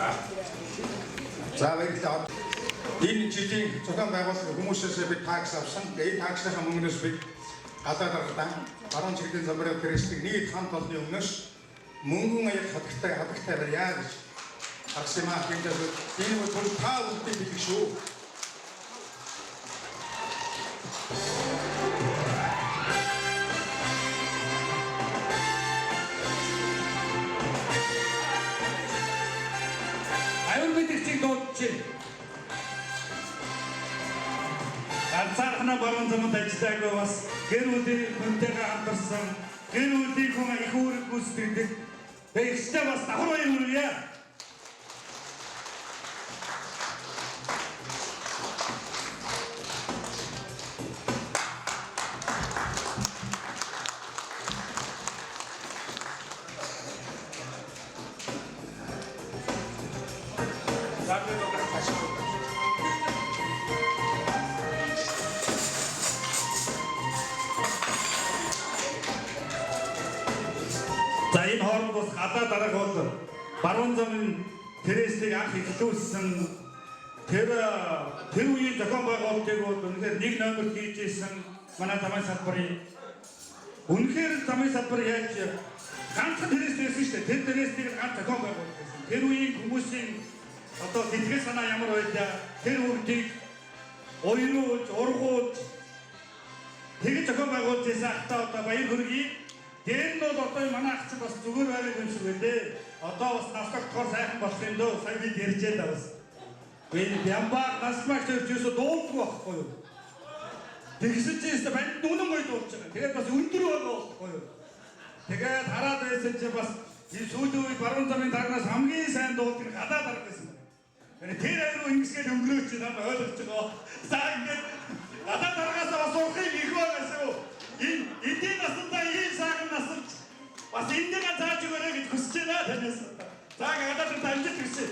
За, баярлалаа. Энэ жилийн зохион байгуулалт хүмүүсээс бид tax авсан. Энэ tax ынхаа мөнгнөөс бид гадаа даргадан баруун чиглэлийн замбраа трестийг нийт хамт олонны өмнөөс мөнгөн аяг хадагтай хадагтай барья гэж гаргасан юм аа. Тиймээс энэ бол та бүгдийн бэлэг шүү. Аюул мэдэрчийг дуудаж байна. Ганцаархнаа баруун замд ажиллаагүй, бас гэр бүлийн хүнтэйгээ хамтарсан, гэр бүлийн хүн их үүрэг гүйцэтгэдэг. Тэгээ ихтэй бас давхар баяр хүргье. За, энэ хооронд бас гадаа дарга бол баруун замын трестийг анх эхлүүлсэн, тэр тэр үеийн зохион байгуулалтыг бол үнэхээр нэг номерт хийж исэн манай замын салбарын, үнэхээр замын салбар яаж ганцхан трест байсан шүү дээ. Тэр трестийг ганц зохион байгуулалт байсан. Тэр үеийн хүмүүсийн одоо сэтгэл санаа ямар байлаа, тэр үрдийг уйруулж, ургуулж тэгж зохион байгуулж байсан ахтаа одоо баяр хүргэе. Тэр нь бол одоо манай ах чинь бас зүгээр байгаа юм шиг байлээ. Одоо бас нас тогтохоор сайхан болох юм дөө. Сая бид ярьж байлаа бас. Би Бямбаг насмаг төрж юусо дуулдгүй байхгүй юу? Тэгсэн чинь өстө банд үнэн гоё дуулж байгаа. Тэгээд бас өндөр байгаа байхгүй юу? Тэгээд хараад байсан чинь бас энэ сүүлийн үед баруун замын даргаас хамгийн сайн дуулдаг нь гадаа дарга байсан байна. Тэр авир ингэсгээл өнгөрөөч, нам ойлгож байгаа. За, ингээд гадаа даргаас бас урах юм их байгаа шүү. Энэ эдийн насандаа ийм сайхан насалж бас энэнийг зааж өгөөрэй гэж хүсэж байна танаас. За, гадаа дарга амжилт хүсье.